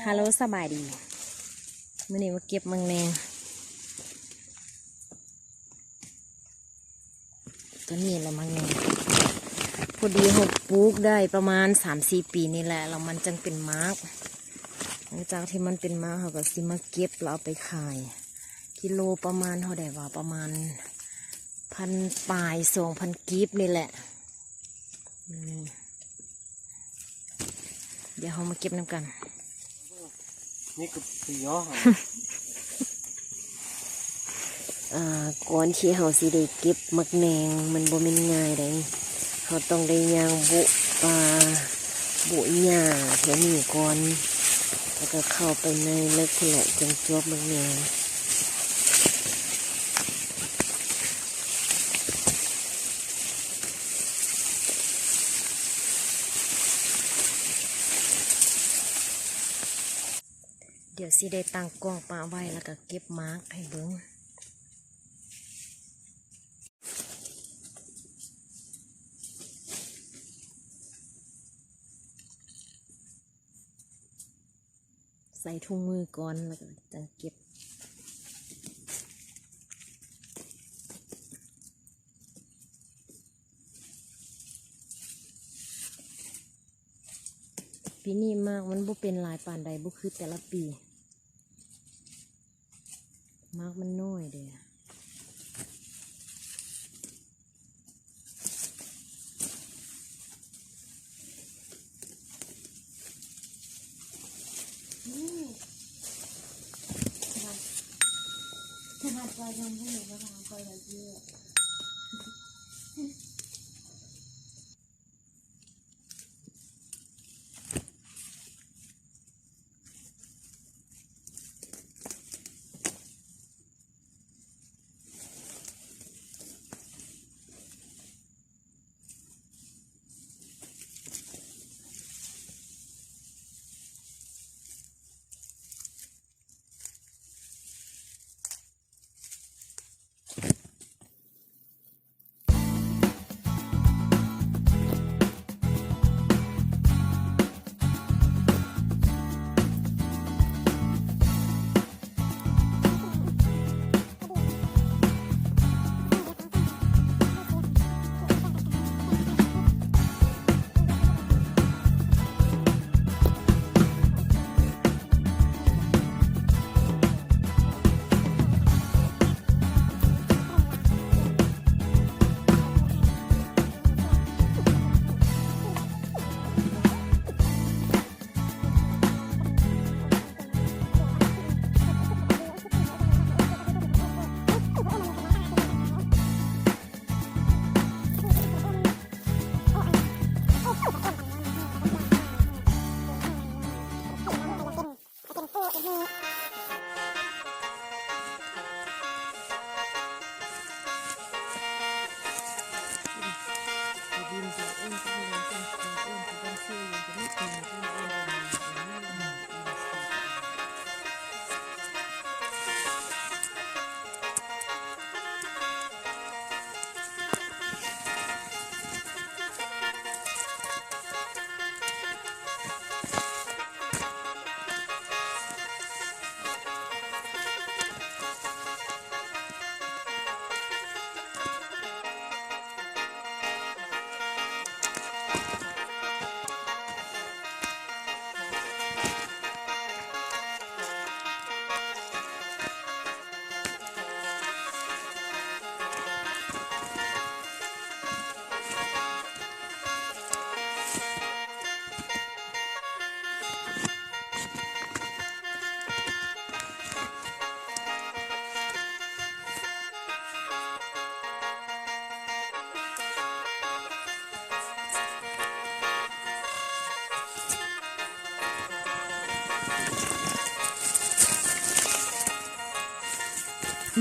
ຮາໂລ ສະບາຍດີ ມື້ນີ້ມາເກັບໝາກແໜງ ຕົວນີ້ລະໝາກແໜງ ພໍດີເຮົາປູກໄດ້ປະມານສາມສີ່ປີນີ້ແຫຼະ ແລ້ວມັນຈັ່ງເປັນໝາກ ຫຼັງຈາກທີ່ມັນເປັນໝາກ ເຮົາກໍຊິມາເກັບແລ້ວເອົາໄປຂາຍ ກິໂລປະມານເທົ່າໃດຫວາ ປະມານພັນປາຍ ສອງພັນກີບນີ້ແຫຼະ ອືມ ດຽວເຮົາມາເກັບນຳກັນ ນີ້ກໍປີເນາະ ອ່າ ກ່ອນທີ່ເຮົາຊິໄດ້ເກັບໝາກແໜງ ມັນບໍ່ແມ່ນງ່າຍໃດ ເຮົາຕ້ອງໄດ້ຍ່າງບຸປ່າ ບຸຫຍ້າແຖວນີ້ກ່ອນ ແລ້ວກໍເຂົ້າໄປໃນເລິກພຸ້ນແຫຼະ ຈຶ່ງຈວບໝາກແໜງ. ດຽວຊິໄດ້ຕັ້ງກ້ອງປະໄວ້ ແລ້ວກໍເກັບໝາກໃຫ້ເບິ່ງ ໃສ່ຖົງມືກ່ອນ ແລ້ວກໍຈັ່ງເກັບ. ປີນີ້ໝາກມັນບໍ່ເປັນຫຼາຍປານໃດ ບໍ່ຄືແຕ່ລະປີ ໝາກມັນນ້ອຍເດ້.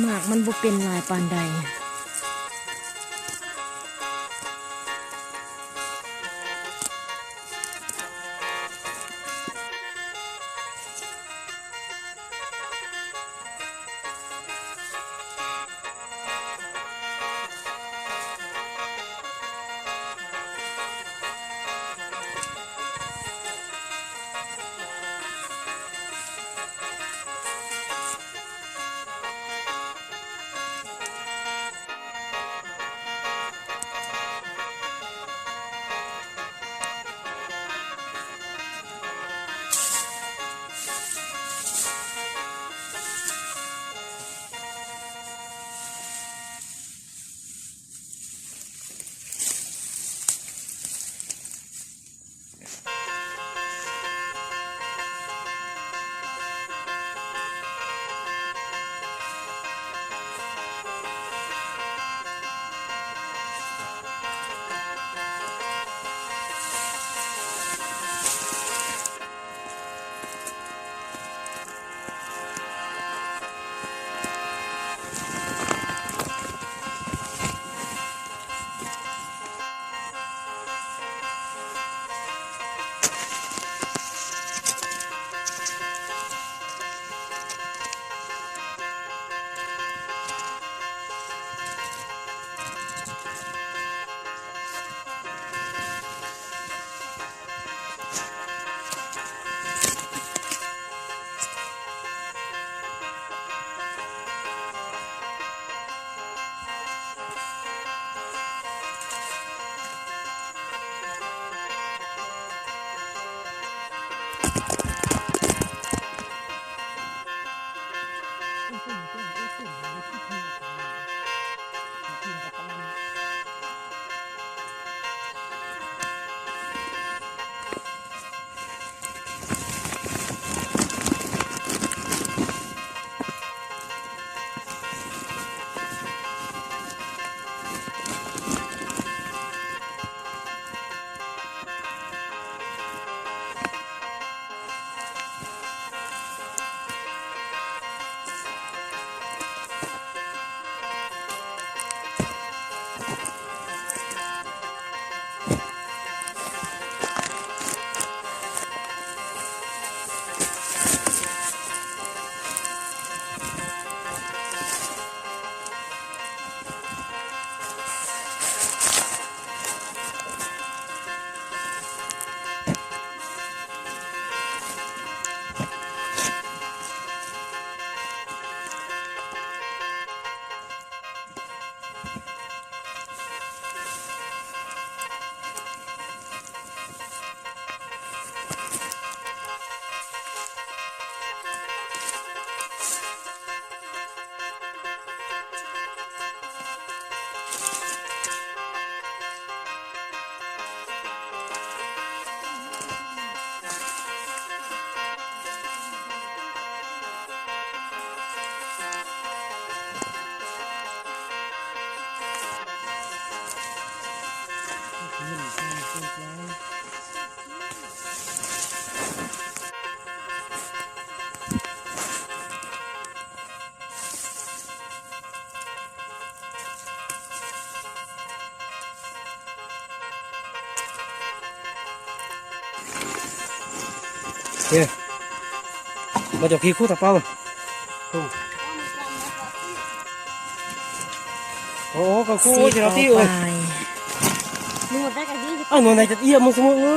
ໝາກມັນບໍ່ເປັນຫຼາຍປານໃດ. ເອີ ມາຈອກພີ້ຄູ່ຕາເປົາ. ໂອ້ ໂອ້ ກໍຄູ່ ຊິເອົາ ຈະລາຕີ ເອີ ໄປ ນວດໄດ້ກໍດີ ເອົາ ນວດໄດ້ຈະເອີຍ ມຶງສະໝຸກ ເອີ.